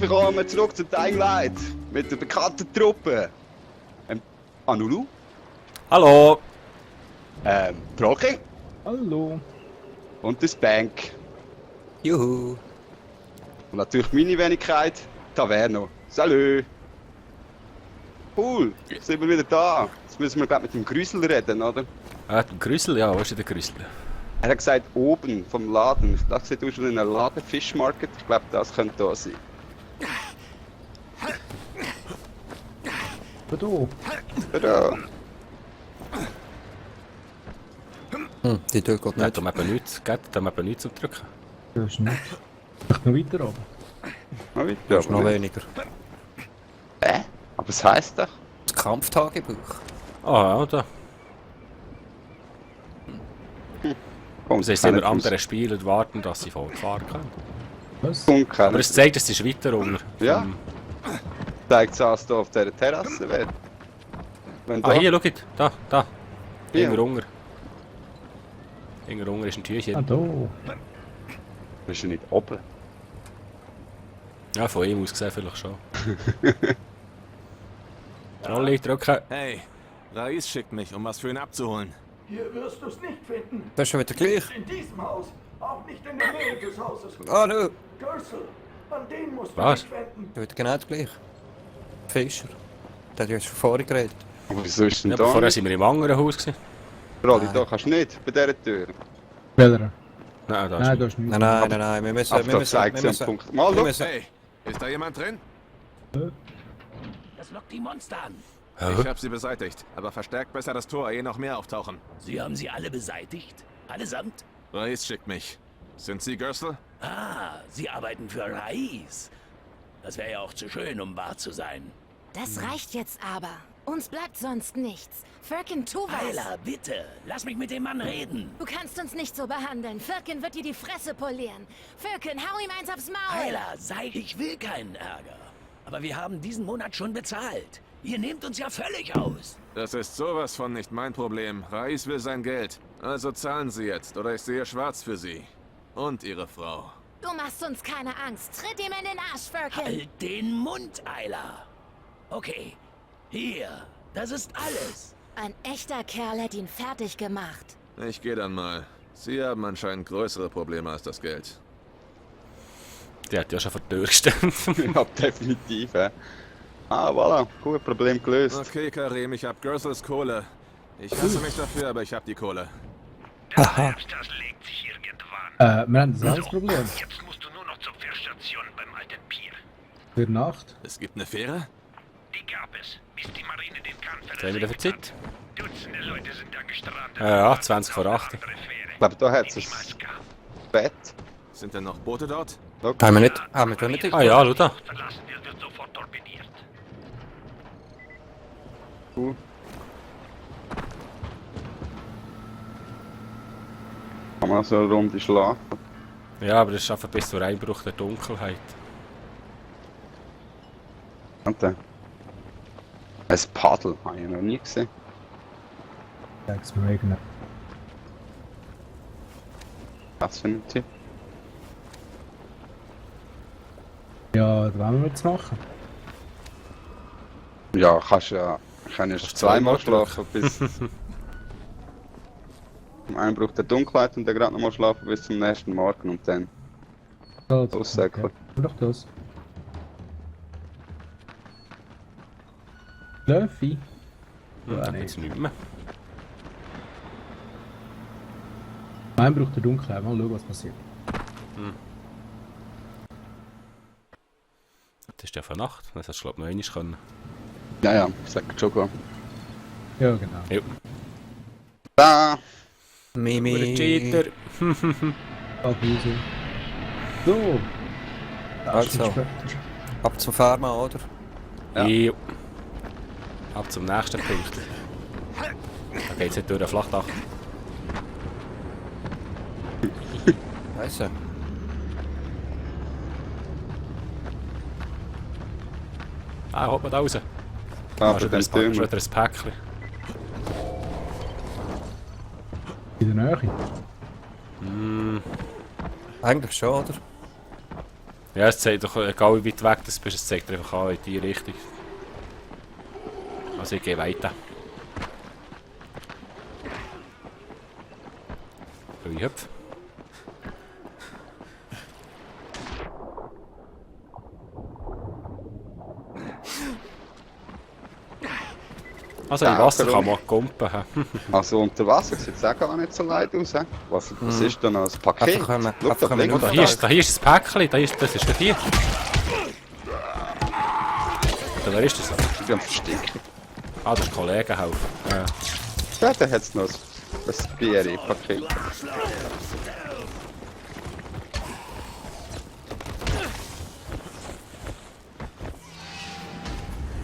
willkommen zurück zu Dying Light mit der bekannten Truppe. Anulu, Hallo! Trocken Hallo. und das Bank. Juhu! Und natürlich meine Wenigkeit, Taverno. Salü! Cool, sind wir wieder da. Jetzt müssen wir gerade mit dem Grüsel reden, oder? Ah, der Grüssel? Ja, wo ist denn der Grüssel? Er hat gesagt, oben vom Laden. Ich dachte, du schon in einem Laden Fish Market. Ich glaube, das könnte da sein. Du. Ja. Die Tür geht Nicht. nicht. Da haben wir eben nichts zum Drücken. Das ist nicht. Ich noch weiter runter. Mal weiter, Das ist noch aber nicht. weniger. Aber es heisst doch. Das Kampftagebuch. Ah, ja, da. Komm, Das heisst, immer andere Spieler und warten, dass sie fortfahren können. Was? Aber es zeigt, es ist weiter unter. Ja. Zeigt es als du auf dieser Terrasse wärst. Wenn Ah, hier, schaut. Da. Hier. Hinter unter. Hinter unter ist ein Türchen. Ah, da. bist du nicht oben. Ja, von ihm aus gesehen vielleicht schon. Rolli, drücken. Hey, Rais schickt mich, um was für ihn abzuholen. Hier wirst du es nicht finden. Das ist schon wieder gleich. In diesem Haus. Auch nicht in der Nähe des Hauses. Ah, du. Gürsel, an den musst du Was? dich wenden. Das ist wieder genau das gleiche. Fischer. Der hat ja schon vorher geredet. Aber wieso ist denn Ja, da aber vorher nicht? sind wir im anderen Haus gewesen. Rolli, da kannst du nicht, bei dieser Tür. Welcher? Nein, da ist Nein, nicht. da ist nichts. Nein. Wir müssen... Aber Wir da müssen... zeigt Wir sie einen müssen... Punkt. Mal, Wir schau. müssen... Hey, ist da jemand drin? Das lockt die Monster an. Ich habe sie beseitigt, aber verstärkt besser das Tor, ehe noch mehr auftauchen. Sie haben sie alle beseitigt? Allesamt? Rais schickt mich. Sind Sie Gürsel? Ah, Sie arbeiten für Rais. Das wäre ja auch zu schön, um wahr zu sein. Das reicht jetzt aber. Uns bleibt sonst nichts. Firkin, tu was. Ayla, bitte, lass mich mit dem Mann reden. Du kannst uns nicht so behandeln. Firkin wird dir die Fresse polieren. Firkin, hau ihm eins aufs Maul. Ayla, ich will keinen Ärger. Aber wir haben diesen Monat schon bezahlt. Ihr nehmt uns ja völlig aus. Das ist sowas von nicht mein Problem. Rais will sein Geld. Also zahlen Sie jetzt, oder ich sehe schwarz für Sie. Und Ihre Frau. Du machst uns keine Angst. Tritt ihm in den Arsch, Firkin. Halt den Mund, Ayla. Okay, hier, das ist alles. Ein echter Kerl hätte ihn fertig gemacht. Ich gehe dann mal. Sie haben anscheinend größere Probleme als das Geld. Der hat ja schon vor der Tür gestanden. Ja, definitiv, ja. Ah, voilà, gut, Problem gelöst. Okay, Karim, ich hab Gürsels Kohle. Ich hasse mich dafür, aber ich hab die Kohle. Haha. Das legt sich irgendwann. Wir haben das alles Problem. Jetzt musst du nur noch zur Fährstation beim alten Pier. Für Nacht. Es gibt eine Fähre? Die gab es, bis die Marine den Kahn Was haben wir denn für Zeit? Dutzende Leute sind da gestrandet. Ja, 20 vor 8. Ich glaube, da hat es ein Bett. Sind denn noch Boote dort? Haben wir nicht... Haben wir doch nicht... Ah ja, schau da. Verlassen wird sofort torpediert. Cool. Kann man so eine Runde schlafen? Ja, aber das ist einfach bis zur Einbruch der Dunkelheit. Und dann? Ein Paddel habe ich noch nie gesehen. Sag's mir regnen. Was für ein Typ? Ja, da wollen wir jetzt machen. Ja, kannst ja. Ich kann erst zweimal schlafen bis. Zum Einbruch der Dunkelheit und dann gerade nochmal schlafen bis zum nächsten Morgen und dann. Also, Aussäckeln. okay. Tu doch das. Löffi? Hm, Ja, dann nee. geht's nicht mehr. Einbruch der Dunkelheit. Mal schauen, was passiert. Das ist ja von Nacht. Das hast du, glaube ich, noch einmal können. Ja, ja, sagt schon gut. Ja, genau. Ja. Da! Oder Mimi... Cheater. Abhause. So. Also. Ab zum Pharma, oder? Ja. Ja. Ab zum nächsten Punkt. Da geht's nicht durch den Flachdach. Scheiße. Ah, holt man da raus. Ah, Hast bei du dem schon Türmer. wieder ein Päckchen? In der Nähe. Eigentlich schon, oder? Ja, es zeigt doch, egal wie weit weg du bist, es zeigt dir einfach an in die Richtung. Also ich gehe weiter. So, ich hüpfe. Also im Wasser kann man kumpen. Also unter Wasser sieht es auch gar nicht so leid aus. He? Was ist denn noch ein Paket? Einfach können wir- Schau, einfach da können wir blinkt Da hier ist das Päckchen, das ist das hier. Oder wer ist das? Ich bin am Verstecken. Ah, das ist Kollegenhaufen. Ja. Ja, da hat es noch ein Bier-Paket.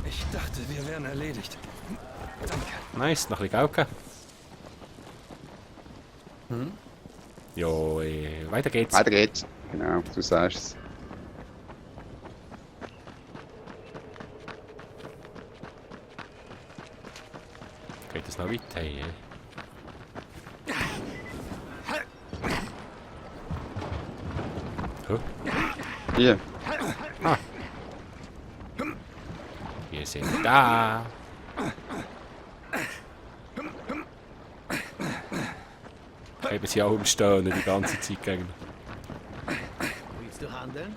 Ich dachte, wir wären erledigt. Nice, noch ein bisschen Geld gegeben. Jo, weiter geht's. Weiter geht's. Genau, du sagst es. Geht das noch weiter? Hey. Huh? Hier. Wir sind da. Eben sie auch umstehen die ganze Zeit gegen. Willst du handeln?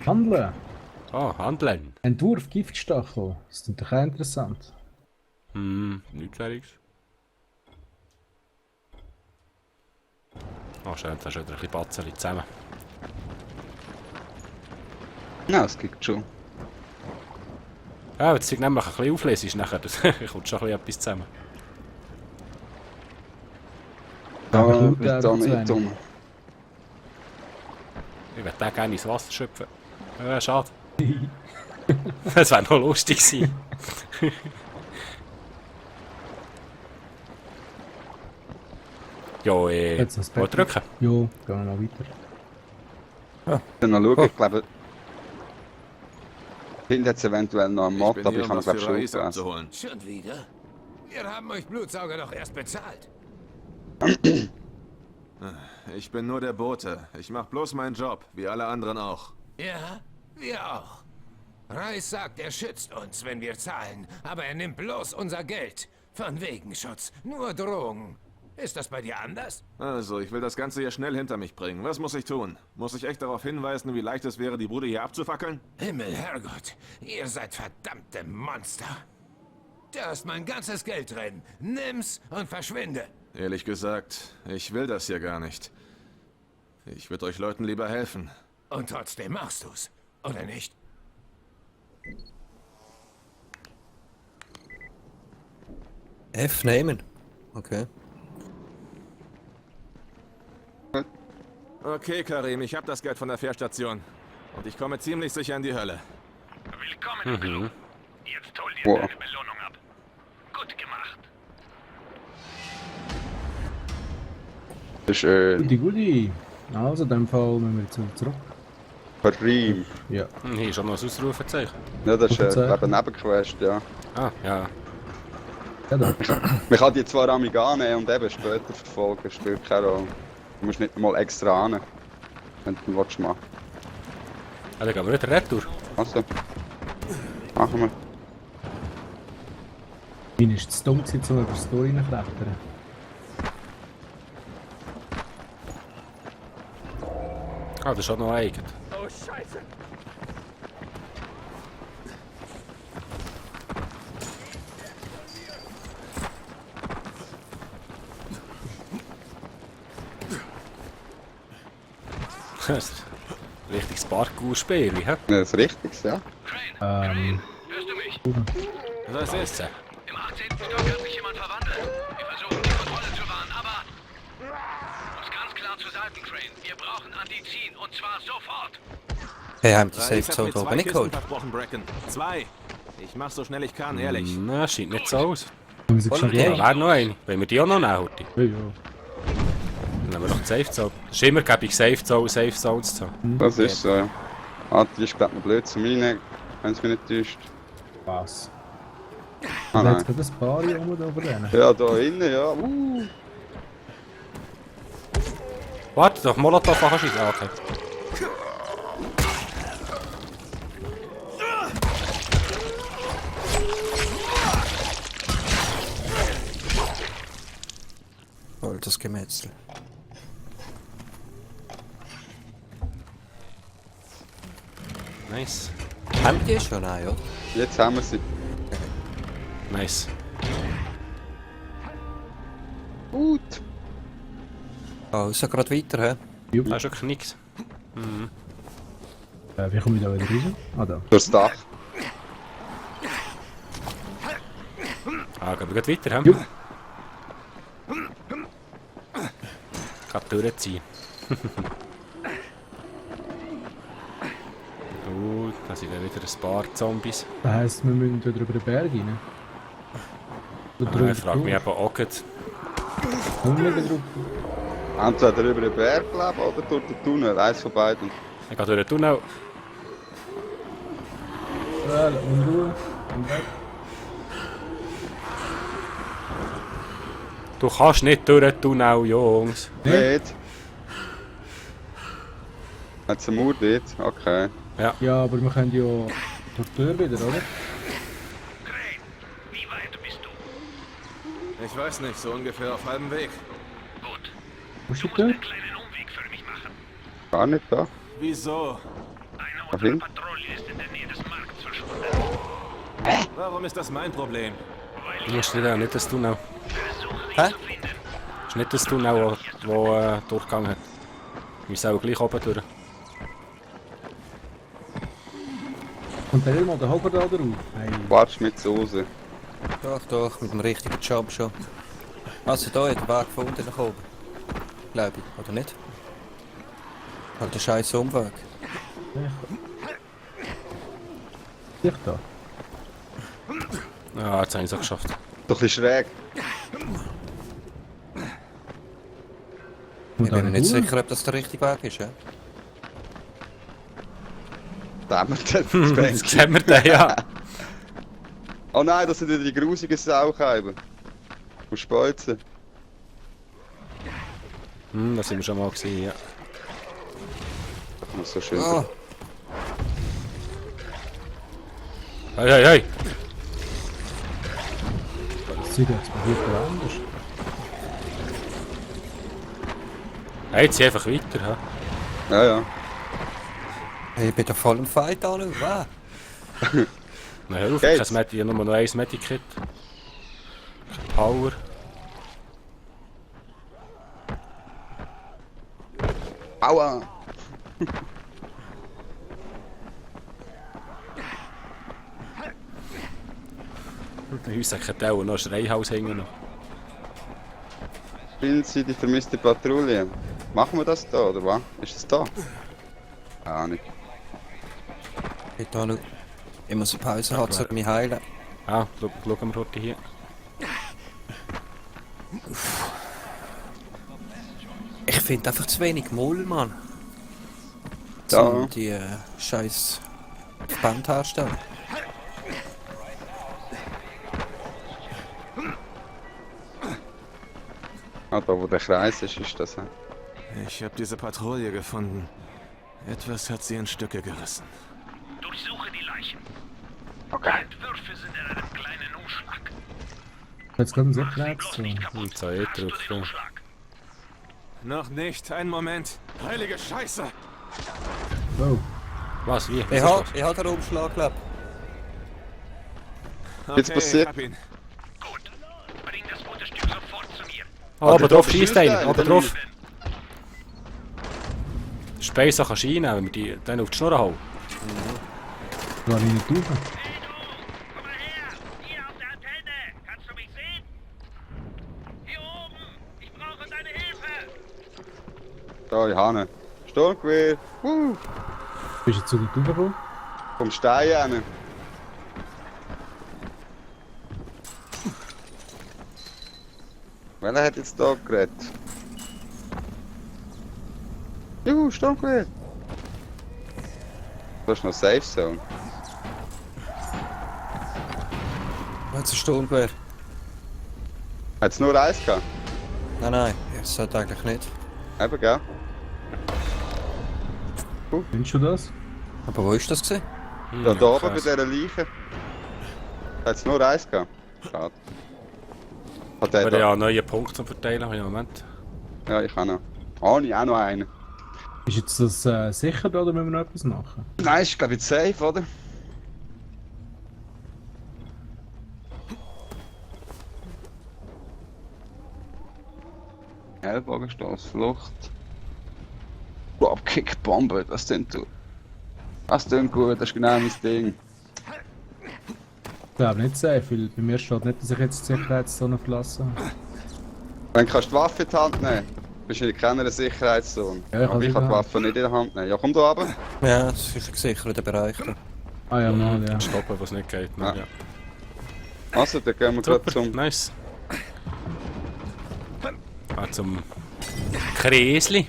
Handeln. Oh, handeln. Entwurf Giftstachel. Das ist doch auch interessant. Nichts Schwieriges. Oh, schön, da ist wieder ein bisschen Batzeli zusammen. Ja, es gibt schon. Ja, wenn du dich nämlich ein bisschen auflesest, nachher das kommt schon ein bisschen etwas zusammen. Aber Da Blut bist du auch nicht zu dumm. Ich würde den gerne ins Wasser schöpfen. Schade. Das wäre noch lustig gewesen. Jo, Jetzt noch das wo drücken? Jo, gehen wir mal weiter. Dann noch schauen, ich glaube... Hinten hat es eventuell noch einen Mod, Ich aber bin ich hier, um kann was glaube für schon Reis auflesen. abzuholen. Schon wieder? Wir haben euch Blutsauger doch erst bezahlt. Ich bin nur der Bote. Ich mach bloß meinen Job, wie alle anderen auch. Ja, wir auch. Reis sagt, er schützt uns, wenn wir zahlen, aber er nimmt bloß unser Geld. Von wegen Schutz, nur Drogen. Ist das bei dir anders? Also, ich will das Ganze hier schnell hinter mich bringen. Was muss ich tun? Muss ich echt darauf hinweisen, wie leicht es wäre, die Bude hier abzufackeln? Himmel, Herrgott, ihr seid verdammte Monster. Da ist mein ganzes Geld drin. Nimm's und verschwinde. Ehrlich gesagt, ich will das hier gar nicht. Ich würde euch Leuten lieber helfen. Und trotzdem machst du's, oder nicht? F nehmen. Okay. Okay, Karim, ich habe das Geld von der Fährstation. Und ich komme ziemlich sicher in die Hölle. Willkommen im Club. Jetzt hol dir Wow. deine Belohnung ab. Gut gemacht. Schön. Guti. Also, in dem Fall müssen wir jetzt zurück. Karim. Ja. Hier ist schon noch ein Ausrufezeichen. Ja, das ist Ausrufezeichen. eine Nebenquest, ja. Ah, ja. Ja, da. Man kann die zwar amig annehmen und eben später verfolgen, spielt keine Rolle. Du musst nicht mal extra an, wenn du das machen willst. Ah, dann gehen wir wieder retour. Also, machen wir. Meine ist zu dumm, um über das Tor reinzuklettern. Ah, das ist schon noch eigen. Oh, Scheiße. Richtiges Parkour-Spiel, hä? Das ist richtig, ja. Crane, hörst du mich? Was ist es? Im 18. Stock hat sich jemand verwandelt. Wir versuchen, die Kontrolle zu wahren, aber... Muss ganz klar zu sagen, Crane. Wir brauchen Antizin, und zwar sofort. Hey, haben die Reis Safe hat Zone mir oben 2 nicht Kisten geholt? versprochen, Bracken. 2. Ich mach so schnell ich kann, ehrlich. Na, scheint nicht so aus. Muss ich schon Okay. Da gehen? wäre noch eine. Wollen wir die auch noch nehmen, Horti? Ja, ja. Dann nehmen wir noch die Safe Zone. Das ist immer, glaube ich, Safe Zones zu haben. Das ist so, ja. Ah, die ist glaube ich noch blöd zum Reinnehmen, wenn es mich nicht täuscht. Was? Ah, Da hat nein. es gerade ein paar rum da oben drin. Ja, da innen, ja. Warte, doch Molotov machen schießen. Ah, okay. das Gemetzel. Nice. Haben wir die schon? Nein, oder? Jetzt haben wir sie. Nice. Gut. Oh, ist ja gerade weiter, hä? Da ist wirklich nichts. Wie komme ich da wieder raus? Ah, da. Durchs Dach. Ah, gehen wir gleich weiter, hä? Jo. Gerade durchziehen. Da sind dann wieder ein paar Zombies. Das heisst, wir müssen wieder über den Berg rein. Ich frage mich eben auch gerade. Entweder über den Berg leben oder durch den Tunnel. Eins von beiden. Ich gehe durch den Tunnel. Ja, lass mich in Ruhe. Am Berg. Du kannst nicht durch den Tunnel, Jungs. Nicht. Hat es einen Mauer dort? Okay. Ja, aber wir können ja durch die Tür wieder, oder? Crane, wie weit bist du? Ich weiß nicht, so ungefähr auf halbem Weg. Gut. Wo ist die Du Tür? musst einen kleinen Umweg für mich machen. Gar nicht da. Wieso? Eine Wohin? unserer Patrouille ist in der Nähe des Markts verschwunden. Warum ist das mein Problem? Du musst nicht das Tunnel. Versuche sie Hä? zu finden. Das ist nicht das Tunnel, wo Durchgang hat. Wir müssen auch gleich oben durch. Und der Elmo, der Hocker da drauf. Hey. Wartest mit so raus. Doch, mit dem richtigen Job schon. Also da hat der Weg gefunden nach oben. Glaube ich, oder nicht? Halt der scheiß Umweg. Ich da. Ja, jetzt habe ich es auch geschafft. Doch ein bisschen schräg. Und Ich bin mir dann nicht durch? sicher, ob das der richtige Weg ist, ja? Dämmert das Jetzt Bänk. sehen wir den, ja. Oh nein, das sind wieder die grusigen Saucheiben. Und Speuzen. Das sind wir schon mal gesehen, ja. Das ist so schön. Oh, Hey, hey, hey! Das sieht explodiert anders. Hey, jetzt einfach weiter, ha? Ja, ja. hey, ich bin da voll im Fight an, wow. Na hör auf, Geht's? ich habe nur noch eins Medikit. Kein Power. Aua! Bei uns hat auch noch ein Schreihaus hängen noch. Spielen Sie die vermisste Patrouille? Machen wir das da, oder was? Ist es da? Ah, nicht. Ich da noch. Ich muss eine Pause haben, soll mich heilen. Ah, schauen wir heute hier. Ich finde einfach zu wenig Mull, Mann. Ja. Um die scheiß Band herstellen. Ah, da wo der Kreis ist das. He? Ich habe diese Patrouille gefunden. Etwas hat sie in Stücke gerissen. Durchsuche die Leichen. Okay. Die Entwürfe sind in einem kleinen Umschlag. Jetzt kommt so Mach sie klein bloß zu. nicht kaputt. Und so eh Hast du drauf, den ja. Umschlag? Noch nicht, einen Moment. Heilige Scheiße! Oh, Was, wie? Ich hab den Umschlag, glaub. Jetzt Okay, passiert- ich hab ihn. Gut. Bring das rote Stück sofort zu mir. Oben drauf der schießt schießt einer, einer, oben der drauf. Speise kannst du reinnehmen, wenn wir die dann auf die Schnur hauen. war ich nicht durch. Hey du! Komm mal her! Hier auf der Antenne! Kannst du mich sehen? Hier oben! Ich brauche deine Hilfe! Da, ich habe ihn. Sturmgewehr. Bist du jetzt so nicht durchgekommen? Vom Stein hin. Welcher hat jetzt da geredet? Juhu, Sturmgewehr. Das ist noch Safe Zone. Jetzt ein Sturmgewehr. Hat es nur eins gehabt? Nein, das sollte eigentlich nicht. Eben, gell? Findest du das? Aber wo ist das gewesen? Da, da oben bei krass. dieser Leiche. Hat es nur eins gehabt? Schade. Hat der Aber da... ja, neue Punkte zum Verteilen habe ich im Moment. Ja, ich habe noch. Oh, ich auch noch einen. Ist jetzt das sicher oder müssen wir noch etwas machen? Nein, ist glaube ich safe, oder? Ellbogenstoß, Flucht. Dropkick, Bombe, das klingt gut. Das klingt gut, das ist genau mein Ding. Ich glaube nicht safe, weil bei mir steht nicht, dass ich jetzt die Sicherheitszone verlassen habe. Wenn du die Waffe in die Hand nehmen bist du in keiner Sicherheitszone. Ja, ich Aber kann ich sie kann die in der Hand. Waffe nicht in der Hand nehmen. Ja, komm da runter. Ja, das ist ein gesicherter Bereich. Da. Ah ja, mal, ja. Stoppen, was nicht geht. Ja. Ja. Also, dann gehen wir gerade Super, zum... nice. Zum Kräsli.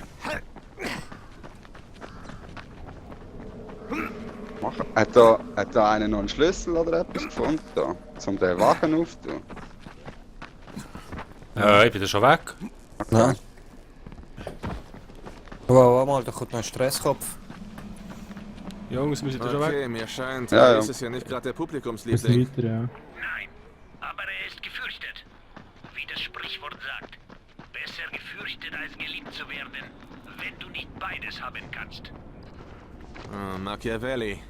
Machen. Hat da einer noch einen Schlüssel oder etwas gefunden? Da, um den Wagen aufzutun? Ich bin da schon weg. Nein. Wow, mal, da kommt noch ein Stresskopf. Jungs, wir sind da schon weg. Okay, mir scheint, Ja, ja. Reis ist ja nicht gerade der Bisschen Publikumsliebling. weiter, ja. Nein, aber er ist gefürchtet. Wie das Sprichwort sagt. Besser gefürchtet als geliebt zu werden, wenn du nicht beides haben kannst. Ah, Machiavelli.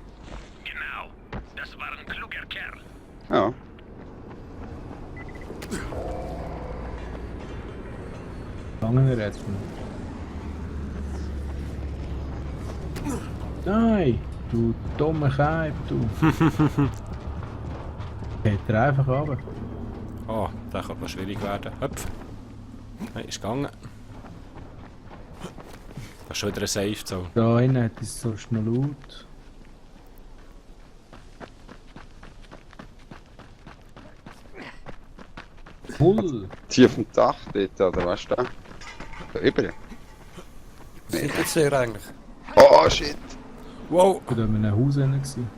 Genau, das war ein kluger Kerl. Ja. Gefangene retten. Nein! Du dumme Keib, du! Geht er einfach runter. Oh, das könnte noch schwierig werden. Hüpf. Nein, ist gegangen. Das ist schon wieder ein Safe Zone. Da hinten hat es so schnell laut. Cool! Tief vom Dach dort, oder was ist das? Da über. Was ist jetzt hier eigentlich? Oh shit! Wow! Ich war da in einem Haus drin. gewesen.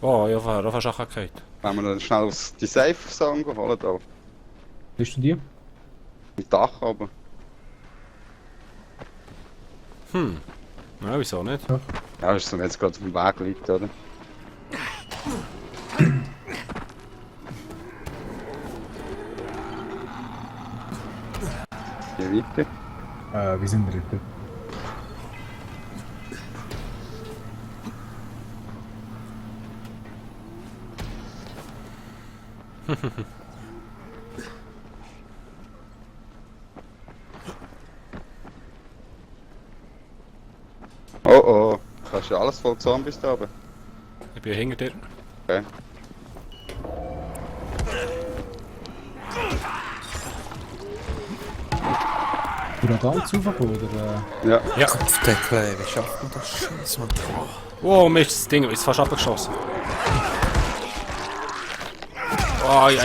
Oh, ich habe fast Sachen gehört. Wenn wir dann schnell die Safe Zone holen da. Bist du die? Im Dach oben. Ja, wieso nicht? Ja, ist so, wenn es gerade auf dem Weg liegt, oder? Hier weiter. Wir sind dritte. Oh oh, das ist ja alles voll Zombies da oben. Ich bin hinter dir. Okay. Du da ganz raufgekommen, oder? Ja. Ja. Kopfdeckel, ey, wie schafft man das Scheiß, Mann? Wow, Mist, das Ding ist fast abgeschossen. Oh, ai.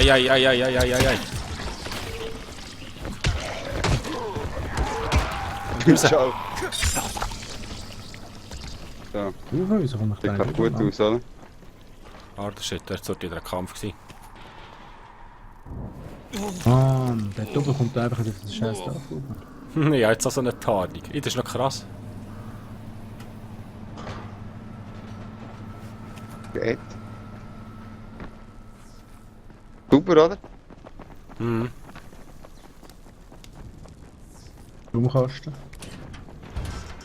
Ciao. So, Wieso komme ich da sieht nicht gerade gut ran? aus, oder? Ah, das sollte wieder ein Kampf gewesen. Mann, der oben kommt einfach auf den scheiß Dach rauf. Ja, jetzt auch so eine Tarnung. Das ist noch krass. Geht. Super, oder? Mhm. Raumkasten.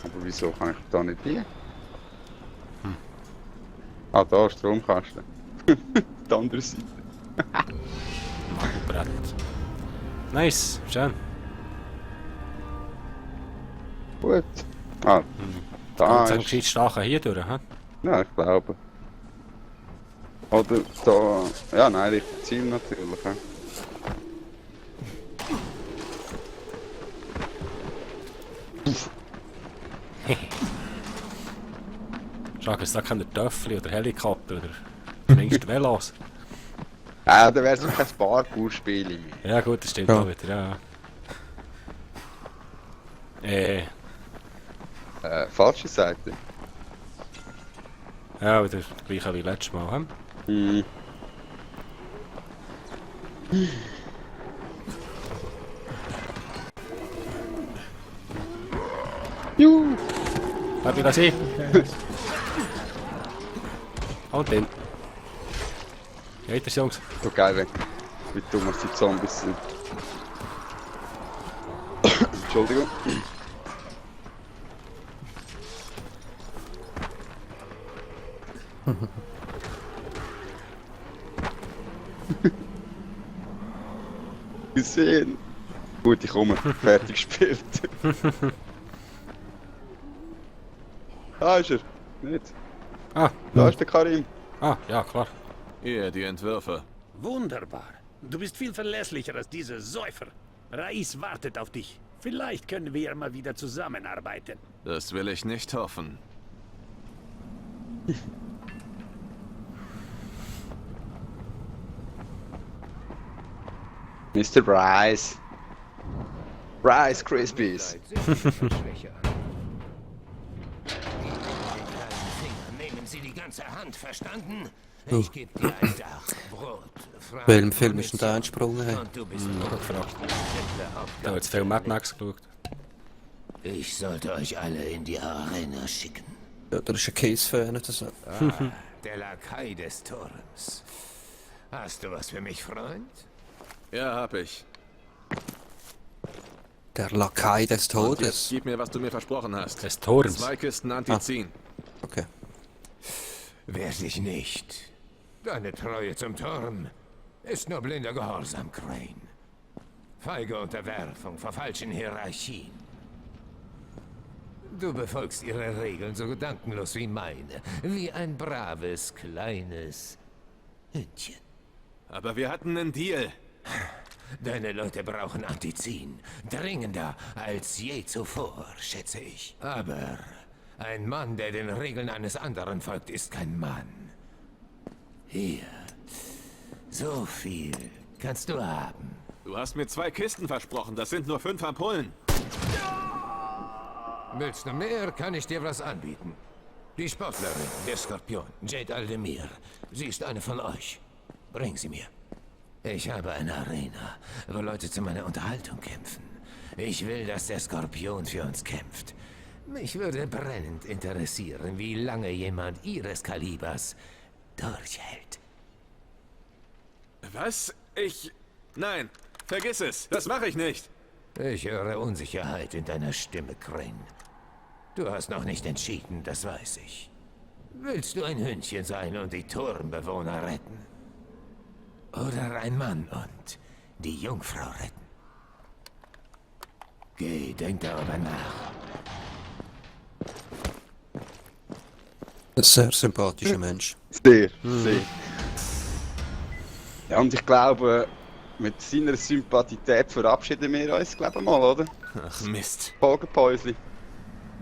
Aber wieso kann ich da nicht hin? Ah, da ist der Stromkasten. Die andere Seite. Brett. Nice, schön. Gut. Ah, da Jetzt haben ist... gescheit Stachen hier durch, hä? Ja, ich glaube. Oder da... Ja, nein, richtig Ziel natürlich. Ja. Schau, es da keine Töffel oder Helikopter oder zumindest Velos. Ja, da wäre es kein Parkour-Spiel mehr. Ja gut, das stimmt Ja. auch wieder, ja. Falsche Seite. Ja, wieder das gleiche wie letztes Mal, hä? Hm. Juhu! Hab ich das hin? Und dann. Weiter, Jungs. So geil, wie dumm die Zombies sind. Entschuldigung. Gesehen. Gut, ich komme. Fertig gespielt. Da ist er. Nicht. Ah, Da ist der Karim. ja, klar. Hier, die Entwürfe. Wunderbar. Du bist viel verlässlicher als dieser Säufer. Rais wartet auf dich. Vielleicht können wir mal wieder zusammenarbeiten. Das will ich nicht hoffen. Mr. Rice. Rice Krispies. Nehmen Sie die ganze Hand, verstanden? Ich gebe dir ein Dach, Brot, Frauen, Welchem Film ist denn da entsprungen? Hey? und du bist gefragt. Da hat jetzt viel Mad Max geschaut. Ich sollte euch alle in die Arena schicken. Ja, da ist ein Case-Fan oder so. Der Lakai des Turms. Hast du was für mich, Freund? Ja, hab ich. Der Lakai des Und jetzt Todes. gib mir, was du mir versprochen hast. Des Turms. 2 Kisten Antizin. Okay. Werd ich nicht. Deine Treue zum Turm ist nur blinder Gehorsam, Crane. Feige Unterwerfung vor falschen Hierarchien. Du befolgst ihre Regeln so gedankenlos wie meine. Wie ein braves, kleines Hündchen. Aber wir hatten einen Deal. Deine Leute brauchen Antizin. Dringender als je zuvor, schätze ich. Aber ein Mann, der den Regeln eines anderen folgt, ist kein Mann. Hier. So viel kannst du haben. Du hast mir 2 Kisten versprochen. Das sind nur 5 Ampullen. Willst du mehr, kann ich dir was anbieten. Die Sportlerin, der Skorpion, Jade Aldemir. Sie ist eine von euch. Bring sie mir. Ich habe eine Arena, wo Leute zu meiner Unterhaltung kämpfen. Ich will, dass der Skorpion für uns kämpft. Mich würde brennend interessieren, wie lange jemand ihres Kalibers durchhält. Was? Nein, vergiss es. Das mache ich nicht. Ich höre Unsicherheit in deiner Stimme, Crane. Du hast noch nicht entschieden, das weiß ich. Willst du ein Hündchen sein und die Turmbewohner retten? Oder ein Mann und die Jungfrau retten? Geh, denk darüber nach. Ein sehr sympathischer Mensch. Sehr, sehr. Ja, und ich glaube, mit seiner Sympathität verabschieden wir uns, glaube ich mal, oder? Ach Mist. Folgenpäusli.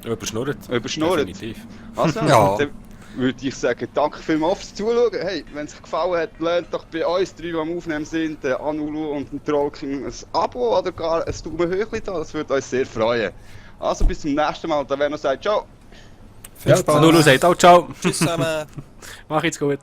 Überschnurrt. Überschnurrt. Definitiv. Also, Ja. dann würde ich sagen, danke vielmals fürs Zuschauen. Hey, wenn es euch gefallen hat, lernt doch bei uns 3, die am Aufnehmen sind, den Anulu und den Trollking, ein Abo oder gar ein Daumen hoch da. Das würde uns sehr freuen. Also, bis zum nächsten Mal. Da werden wir sagen, ciao. Viel Spaß. Nulu sagt auch ciao. Tschüss zusammen. Mach jetzt gut.